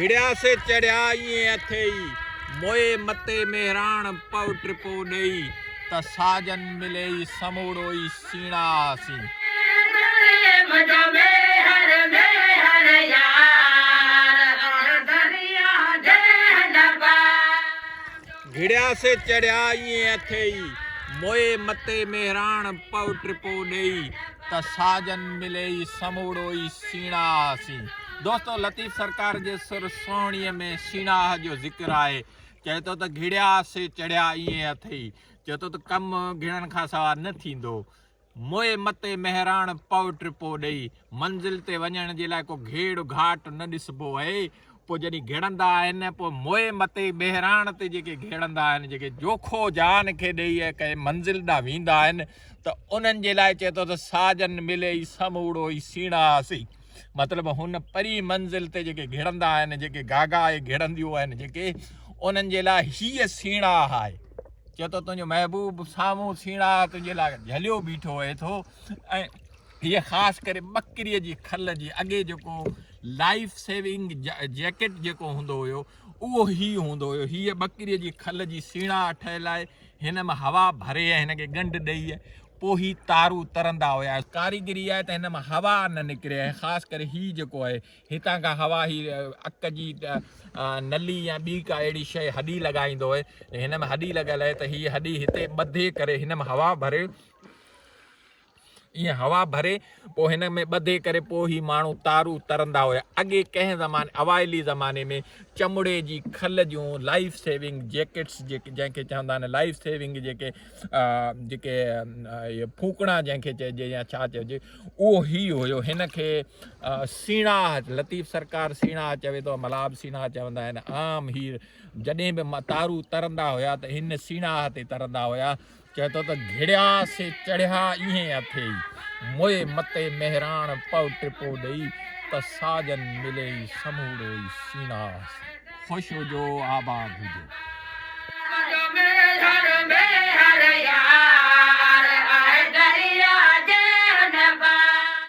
گهڙيا سي چڙهيا ائين اٿيئي، موئي متي مهراڻ پئو ٽپو ڏيئي، ته ساجن مليئي سموڙو ئي سيڻاهه سين. گهڙيا سي چڙهيا ائين اٿيئي، موئي متي مهراڻ پئو ٽپو ڏيئي، ته ساجن مليئي سموڙو ئي سيڻاهه سين. دوستو لطيف سرڪار جي سر سهڻيء ۾ سيڻاهه جو ذڪر آهي. چئي ٿو ته گهڙيا سي چڙهيا ائين اٿئي. چئي ٿو ته ڪم گهڙڻ کان سواء نه ٿيندو. موئي متي مهراڻ پئو ٽپو ڏئي منزل تي وڃڻ جي لاء ڪو گهيڙ گهاٽ نه ڏسبو اهي. پوء جڏهن گهڙندا آهن پوء موئي متي مهراڻ تي جيڪي گهڙندا آهن جيڪي جوکو جان کي ڏئي ڪنهن منزل ڏانهن ويندا آهن ته انهن جي لاء چئي ٿو ته ساجن مليئي سموڙو ئي سيڻاهه سي. مطلب هن پري منزل تي جيڪي گهڙندا آهن، جيڪي گاگا ۽ گهڙنديون آهن جيڪي، انهن جي لاء هيء سيڻاهه آهي. چئي ٿو تنهنجو محبوب سامهون سيڻاهه تنهنجي لاء جهليو بيٺو اهي ٿو ۽ هيء خاص ڪري ٻڪريء جي کل جي اڳي جيڪو لائيف سيونگ جيڪيٽ جيڪو هوندو هيو اهو هي هوندو هيو. هيء ٻڪريء جي کل جي سيڻاهه ٺهيل آهي. هن ۾ هوا ڀري ۽ هن کي ڳنڍ ڏيئي پوء هي تارو ترندا هيا. ڪاريگري آهي ته هن مان هوا نه نڪري ۽ خاص ڪري هي جيڪو آهي هتان کان هوا هي اڪ جي نلي يا ٻي ڪا اهڙي شيء هڏي لڳائيندو آهي هن ۾ هڏي لڳل آهي ته هي هڏي هتي ٻڌي ڪري هن ۾ هوا ڀري ائين هوا ڀري پوء هن ۾ ٻڌي ڪري پوء هي ماڻهو تارو ترندا هيا. اڳي ڪنهن زماني اوائلي زماني ۾ چمڙي جي کل جون لائيف سيونگ جيڪيٽس جنهن کي چوندا آهن لائيف سيونگ جيڪي جيڪي اهي ڦوڪڻا جنهن کي چئجي يا ڇا چئجي اهو هي هيو هن کي سيڻاهه لطيف سرڪار سيڻاهه چوي ٿو ملاح به سيڻاهه چوندا آهن عام هي جڏهن به تارو ترندا هيا ته هن سيڻاهه تي ترندا هيا چئي ٿو ته گهڙيا سي چڙهيا ايئن اٿيئي، موئي متي مهراڻ پئو ٽپو ڏئي، ته ساجن مليئي سموڙو ئي سيڻاهه سين. خوش هجو آباد هجو. منهنجو ميهر ميهر يار.